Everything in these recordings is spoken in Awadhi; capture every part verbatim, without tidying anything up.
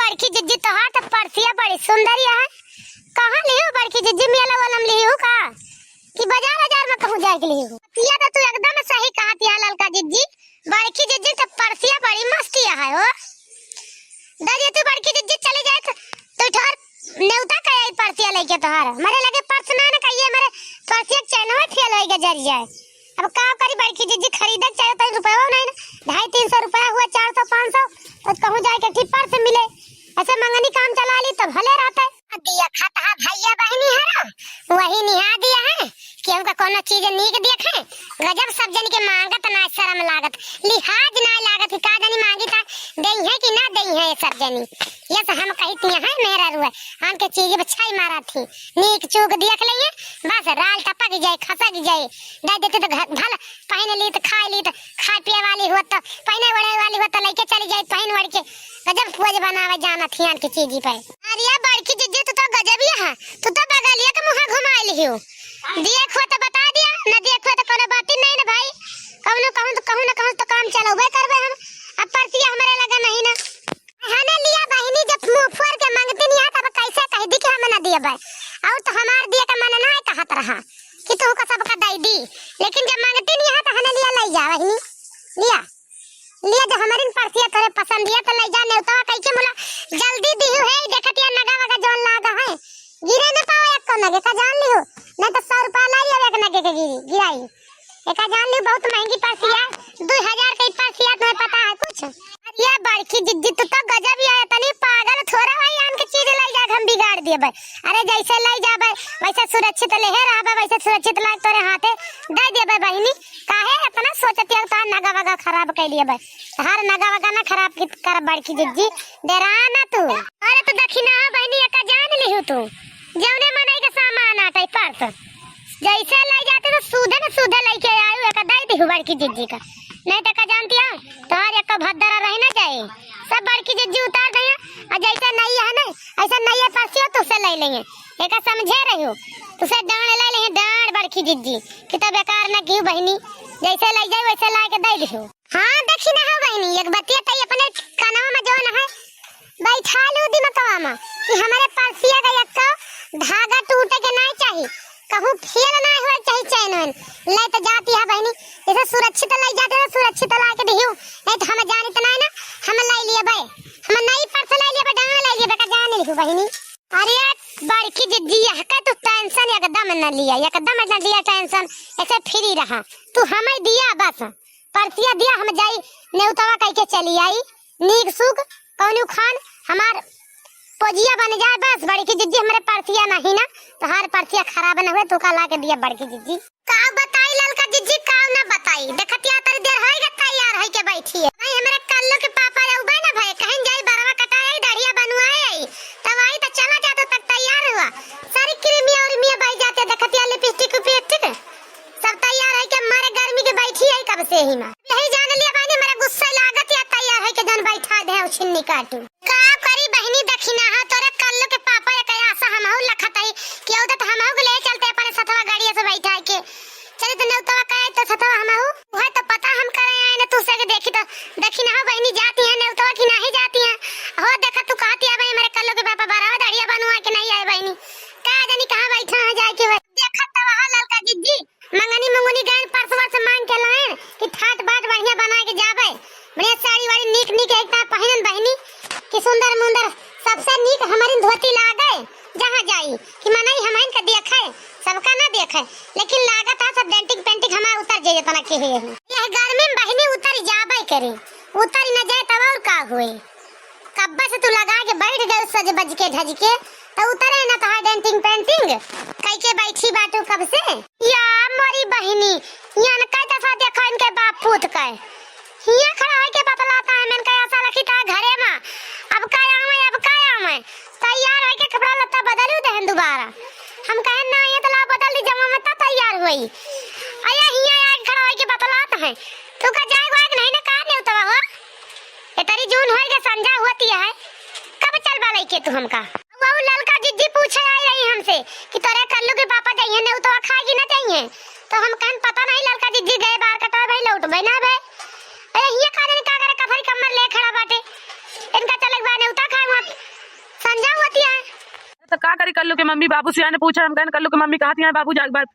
बड़की जिज्जी, तोहार तो परसिया बड़ी सुंदर है। कहाँ लिहू बड़की जिज्जी, मेला वाला में लिहू का कि बाजार, बाजार में कहूँ जाए के लिहू? या तो तू एकदम सही कहत या ललका जिज्जी, बड़की जिज्जी तो परसिया बड़ी मस्ती है हो। दादी, तू बड़की जिज्जी चली जाए तो तू ठहर, नेवता का आई परसिया लेके तोहार। मरे लगे पर्स ना, ना कहिए, मरे परसिया के चैनवा फेल होइके जर जाए। अब का करी बड़की जिज्जी, खरीदे के चाहे तो रुपया नहीं ना, ढाई तीन सौ रुपया हुआ, चार सौ पाँच सौ, तो कहूँ जाए के ठीक पर्स मिले। ऐसे मंगनी काम चला ली तो भले रहते। दिया खतहा भैया बहिनी है ना, वही निहा दिया है कि हमका कोनो चीज नीक देखे। गजब सब जन के मांगत ना शर्म लागत, लिहाज ना लागत कि का जानी मांगी था, देई है कि ना देई है ये सब जनी। ये से हम कही तिया है मेहरा रुआ, हमके चीज बछाई मारा थी, नीक चूक देख लेइए, बस राल टपक जाए, खसक जाए, दे देते तो घर भल पहन ली तो खाए ली तो खाए पिए वाली हुआ तो पहने ओढ़े वाली हुआ तो लेके चली जाए पहन ओढ़ के। गजब पोज बनावे जानत हियान की चीजी पे। अरे बड़की जिज्जी, तू तो गजब ही है, तू तो बगलिया के मुँह घुमा लिहियो। देखो तो बता दिया, न देखो तो कोनो बात ही नहीं ना भाई। कौनो कहूँ तो कहूँ ना कहूँ तो काम चलौबे करबे हम। अब परसिया हमारे लगा नहीं ना। हने लिया बहिनी, जब मुँह फोर के मांगती नहीं है तब कैसे कह दी कि हम न दिए भाई। और तो हमार दिए का मन ना है कहत रहा कि तू का सबका दे दी, लेकिन जब मांगती नहीं है तो हने लिया ले जा बहिनी, लिया। लिया, जो हमारी परसिया तोरे पसंद है तो ले जा, नेवतवा कह के मुला जल्दी दिहु है, देखत या नगा वगा जौन लागा है, गिरे न पावे एक नगे का जान लिहु, नहीं तो सौ रुपया लाई अब एक नगे के गिरी, गिराई। एका जान लिहु बहुत महंगी परसिया, दो हजार के परसिया, तुम्हें पता है कुछ? अरे बड़की जिज्जी, तू तो गजब ही है, तनी पागल थोड़ा भाई, आन के चीज ले जा, हम बिगाड़ दिए भाई। अरे जैसे ले जाबे वैसे सुरक्षित लेहे रहबे, वैसे सुरक्षित लाग तोरे हाथे दे देबे बहिनी। काहे इतना सोचत है, तार नगा वगा खराब कर लिए बे। हर नगा वगा ना खराब की कर बड़की जिज्जी, डरा ना तू। अरे तो दखिना बहिनी, एका जान लिहु तू, जौने मनई के सामान आटे पर्स, जैसे ले जाते तो सूधे न सूधे लेके आयु, एका दे दिहु बड़की जिज्जी का। नहीं तो का जानती है, तोहर एक भद्दरा रह ना जाए, सब बड़की जिज्जी उतार दे। और जैसे नहीं है ना, ऐसा नहीं है परसियो तुझसे ले लेंगे। एका समझे रहियो, तुझसे डांड ले लेंगे, डांड बड़की जिज्जी, कि तो बेकार ना किहु बहिनी, जैसे ले जाए वैसे ला के दे दिहु। हाँ, देखी ना हो बहिनी, एक बतिया तई अपने कनवा में जौन है, बैठा लू दिमकवा में कि हमारे परसिया का एक धागा टूटे के नहीं चाही, कहूँ फेल नहीं होए चाही चैन वैन। ले तो जाती है बहिनी, जैसे सुरक्षित ले जाते तो सुरक्षित ला के दिहू, नहीं तो हम जानी तो नहीं ना, हम ले लिए बे, हम नहीं पर्स ले लिए बे, डांड ले लिए बे, का जान लिहू बहिनी। अरे बड़की जिज्जी, यह का तू टेंशन एकदम न लिया, एकदम न लिया टेंशन, ऐसे फ्री रहा, तू हमें दिया बस। परसिया दिया, हम जाई नेउतवा कइके चली आई। नीक सुख कउनो खान हमार पोजिया बन जाए बस। बड़की जिज्जी हमरे परसिया नहीं ना, तोहार परसिया खराब न हुए, तू का ला के दिया बड़की जिज्जी। का बताई ललका जिज्जी, का ना बताई, देखतिया तरी देर होई गे तैयार होई के बैठी है। भाई हमरे कल्लू के पापा रउबे ना भाई, कहीं जाई बरवा कटाई, दढ़िया बनवाए आई, तब आई तो चला जाता तक तैयार हुआ। सारी क्रीमिया और मिया भाई जाते देखतिया लिपस्टिक उपिस्टिक सब तैयार है के मारे गर्मी के बैठी है कब से ही माँ। यही जान लिया बहनी, मेरा गुस्सा लागत या तैयार है के जन बैठा दे उछिन्नी काटू। का करी बहनी दखिना हा, तोरे कल्लू के पापा एक आशा हमहू लखत है कि औदत हमहू के ले चलते अपने सथवा गाड़िया से बैठा के। चली तो नेउतवा कहे तो सथवा हमहू। वह तो पता हम करे आए ना तू से के देखी तो दखिना हा बहनी जाती है नेउतवा की नहीं जाती है। हो देखा तू कहती है भाई मेरे कल्लू के पापा बारह दढ़िया बनवा के नहीं आए बहनी। का जानी कहाँ बैठा है जाके भाई। देखत तो वहाँ ललका जिज्जी। मंगनी मुंगनी गए, पर्स वर्स मांग के लाए कि ठाट बाट बढ़िया बना के जाबे। बढ़िया साड़ी वाड़ी नीक नीक एक तार पहिनन बहिनी कि सुंदर मुंदर सबसे नीक हमारी धोती लागे। जहाँ जाई कि मनई हमन के देखे, सबका ना देखे, लेकिन लागत है सब डेंटिंग पेंटिंग हमार उतर जाए जितना के है। यह गर्मी में बहिनी उतर जाबे करे, उतर न जाए तब और का हुए। कब्बे से तू लगा के बैठ गए सज बज के धज के, तो उतरे ना तोहार डेंटिंग पेंटिंग, कई के बैठी बाटू कब से। या मोरी बहिनी, यन कई दफा देखो इनके बाप पूत के। हियां खड़ा होई के बतलाता है, मैंने कहा ऐसा लखी था घरे में, अब का आवे, अब का आवे, तैयार होई के कपड़ा लत्ता बदलू देहन दोबारा। हम कहे ना ये तो ला बदल दी जमा में तब तैयार हुई। अया हियां आके खड़ा होई के बतलात है, तू का जाए वाए के नहीं ना का नेउतवा हो? ए तरी जून होई के संझा होती है, कब चलबा लइके तू हमका? वो ललका जिज्जी पूछे आई रही हमसे कि तोरे कल्लू के पापा जाइए नेउतवा खाए कि ना जाइए, तो हम कहन पता नहीं ललका जिज्जी गए बार कटवा भाई लौटबे ना भाई। अरे हिया का जाने का करे कफरी कमर ले खड़ा बाटे, इनका चले के बा नेउता खाए वहाँ। कल्लू के मम्मी बाबू से आने पूछा, हम कहन कल्लू के मम्मी कहत है बाबू जाग बात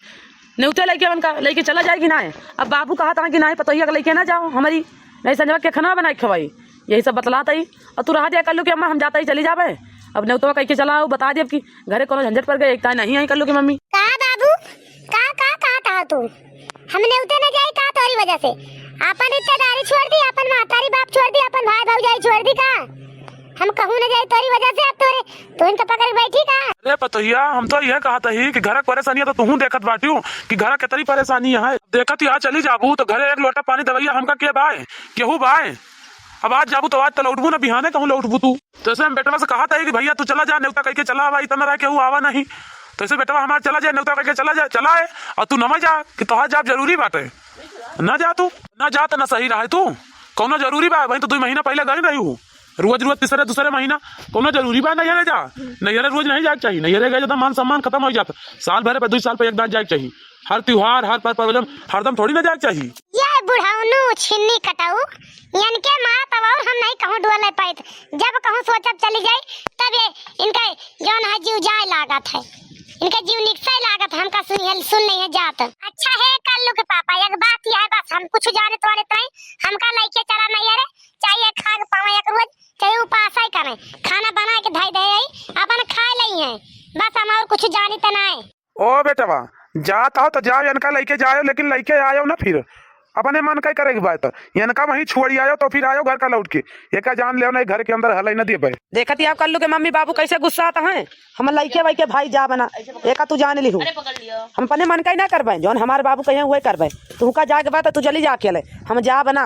नेउते लइके उनका लइके चला जाए कि नाहीं। अब बाबू कहत है कि नाहीं, पतोहिया के लइके ना जाओ हमरी, नाहीं संजवा के खनवा बनाए के खवाई। यही सब बतलात ही। और तू रहा दिया कल्लू के अम्मा, हम जाता ही चली जाबे। अब नेउतवा कइके चला आओ, बता दे अब कि घरे कोनो झंझट पर गए, एक ताई नहीं आई कल्लू के मम्मी। का बाबू, का, का कहत हा तू? हम नेउते न जाई का तोरी वजह से? आपन रिश्तेदारी छोड़ दी, आपन महतारी बाप छोड़ दी, आपन भाई भौजाई छोड़ दी का? हम कहूँ न जाई तोरी वजह से, अब तोरे, तू इनका पकड़ के बैठी का? अरे पतोहिया, हम तो यह कहत ही कि घर के परेशानी है तो तुहूँ देखत बाटियो कि घर के कितनी परेशानी है। देखत ही आ चली जाबू तो घरे एक लोटा पानी दवैया हमका के बाय, केहू बाय? अब आज जाबू तो आज तो लौटबू ना, बिहाने कहूँ लौटबू तू। तो ऐसे हम बेटवा से कहत ही कि भैया तू चला जा, नेउता कइके चला आवा, इतना रह केहू आवा नहीं। तो ऐसे बेटवा हमार चला जाए, नेउता कइके चला जाए, चला आए, और तू न मत जा कि तोहार जाब जरूरी बाटे। ना जा तू, ना जा तो ना सही रहे तू। कौनो जरूरी बा? वहीं तो दो महीना पहले गई रही हूँ, रोज रोज तीसरे दूसरे महीना। कौनो जरूरी बा नैहरे जा? नैहरे रोज नहीं जाए के चाहिए। नैहरे गए तो मान सम्मान खत्म हो जाता। साल भरे पे, दो साल पे एक बार जाए के चाहिए। हर त्योहार, हर पर्व, पर्वजन हरदम थोड़ी ना जाए के चाहिए। ये बुढ़ौनू छिन्नी कटाऊ, इनके माँ तब और हम नहीं कहूँ डुअले पाइत। जब कहूँ सोचब चली जाई, तब ये इनका जौन है जीव जाए लागत है, इनका जीव निकसे लागत है, हमका सुनिए, सुन नहीं है जात। अच्छा है कल्लू के पापा, एक बात यह है बस, हम कुछ जाने तो नहीं, हमका लइके चला नैहरे, चाहे खा के पावे एक रोज, चाहे उपास ही करे, खाना बना के धई दे, अपन खाए लई है, बस हम और कुछ जानी तो नहीं। ओ बेटवा, जात हो तो जाओ, इनका लइके जाओ, लेकिन लइके आयो ना फिर। अपने मन का ही करे के बात। इनका वहीं छोड़ी आयो तो फिर आयो घर का लौट के। एका जान लेव ना, घर के अंदर हलई ना देबे। देखत ही आप कल्लू के मम्मी बाबू कैसे गुस्सात हैं। हम लइके वइके भाई जाब ना, एका तू जान लिहू। हम अपने मन का ही ना करबे, जौन हमारे बाबू कहे वही करबे। तू का जाए के बात तू चली जा अकेले, हम जाब ना।